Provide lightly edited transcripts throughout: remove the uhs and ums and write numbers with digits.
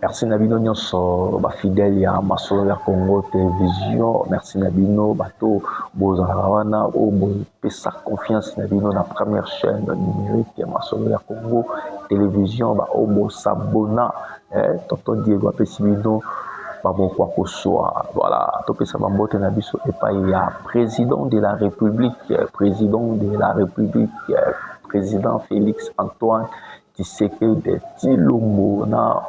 Merci na bino nyonso bafidèle ya Masolo ya Congo Télévision. Merci na bino bato bozalaka wana oyo bopesa confiance na bino na première chaîne numérique ya Masolo ya Congo Télévision, baoyo bosabona. Tonton Diego apesi bino bamoko ya koswa. Voilà, topesa bambote na biso epai ya président de la République, président de la République, président Félix Antoine Tshisekedi Tshilombo, na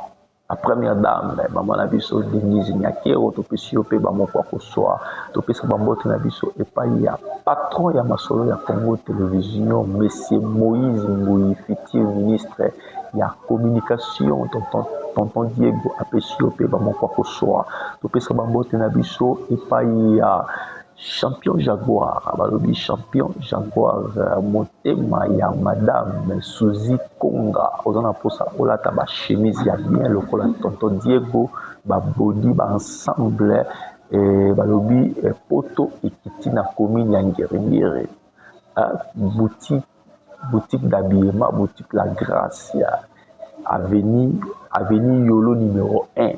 la première dame, mama na biso Denise Nyakero. Topesi yo mpe bamoko ya koswa. Topesa bambote na biso epai ya patron ya Masolo ya Congo Télévision, monsieur Moïse Mbuyi, futur ministre ya communication. Tonton Diego apesi yo mpe bamoko ya koswa. Topesa bambote na biso epai ya champion Jaguar. Balobi champion Jaguar, motema ya madame Suzy Konga. Oza na mposa olata bachemise ya bien lokola tonton Diego, babodi baensemble. Balobi poto ekiti na commune ya Ngeringeri, boutique d'habillement, boutique La Grâce, ya avenue Yolo numéro 1,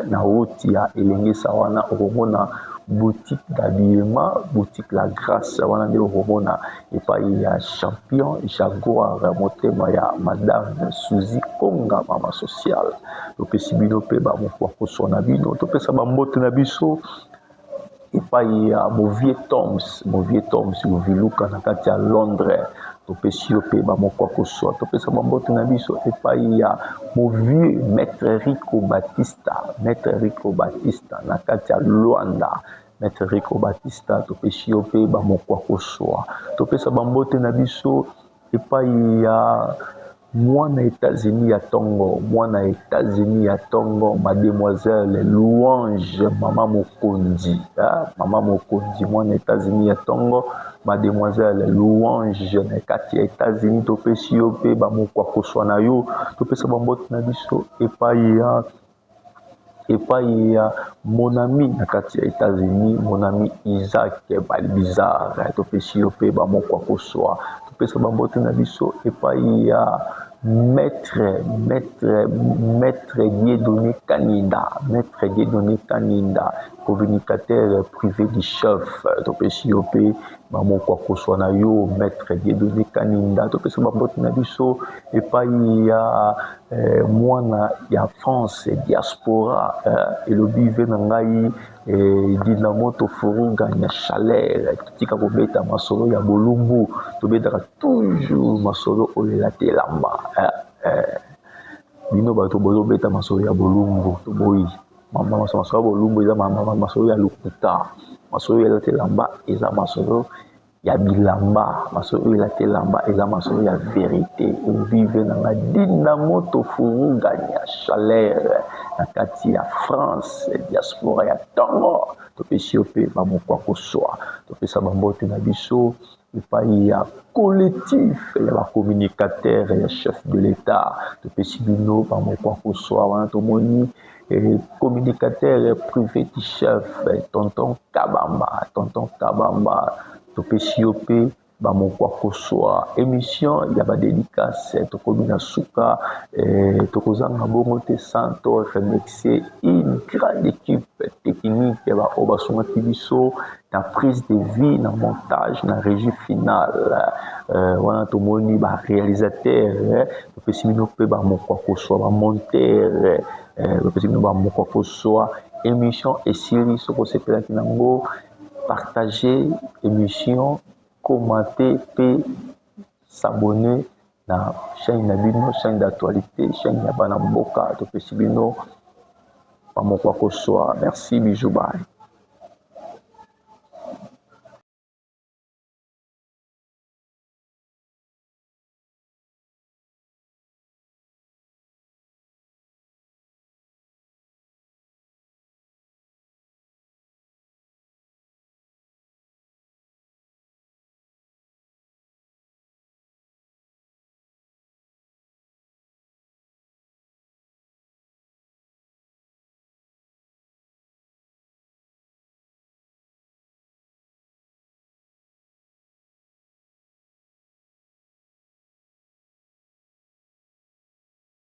na route ya Elengesa. Wana okomona boutique d'habillement, boutique La Grâce. Wana nde okomona epai ya champion Jaguar, motema ya madame Suzy Konga, mama sociale. Topesi bino mpe bamoko ya koswa na bino. Topesa bambote na biso epai ya Movie Toms, Movie Toms Oviluka na kati ya Londres. Topesi yo mpe bamoko ya koswa. Topesa bambote na biso epai ya Movie Maître Rico Batista, Maître Rico Batista na kati ya Luanda. Maître Rico Batista, topesi yo mpe bamoko ya koswa. Topesa bambote na biso epai ya mwana États-Unis ya ntongo, mwana États-Unis ya ntongo, mademoiselle Louange, mama mokonzi, mama mokonzi, mwana États-Unis ya ntongo, mademoiselle Louange na kati ya États-Unis. Topesi yo mpe bamoko ya koswa na yo. Topesa bambote na biso epai ya mon ami na kati ya États-Unis, mon ami Isaac Balbizar. Topesi yo mpe bamoko ya koswa. Topesa bambote na biso epai ya maître Dieudonné Kaninda, maître Dieudonné Kaninda, communicateur privé du chef. Topesi yo mpe bamoko ya koswa na yo, maître Dieudonné Kaninda. Topesa bambote na biso epai ya mwana ya France diaspora. Elobi ve na ngai Dinamoto Furuganya Chaleur. Totika kobeta masolo ya bolumbu, tobetaka toujours masolo oyo elati elamba. Bino bato bozobeta masolo ya bolumbu, toboyi masolo ya bolumbu. Eza masolo ya lokuta. Masolo oyo elati elamba eza masolo ya bilamba. Masolo oyo elati elamba eza masolo ya vérité. Evive na nga Dinamoto Furuganya Chaleur na kati ya France diaspora ya ntongo. Topesi yo mpe bamoko ya koswa. Topesa bambote na biso epai ya collectif ya bacommunicateur ya chef de l'État. Topesi bino bamoko ya koswa. Wana tomoni communicateur privé du chef, tonton Kabamba, tonton Kabamba, topesi yo mpe bamoko ya koswa. Émission ya badédicace, tokomi na suka. Tokozanga bongo te sans to remercier une grande équipe technique ya baoyo basungaki biso na prise de vue, na montage, na régie finale. Wana tomoni baréalisateur. Topesi bino mpe bamoko ya koswa. Bamonteur, topesi bino bamoko ya koswa. Émission esili. Soki osepelaki nango, partager émission, commenter mpe s'abonner na chaîne na bino, chaîne d'actualité, chaîne ya bana mboka. Topesi bino bamoko ya koswa. Merci, bisous, bye.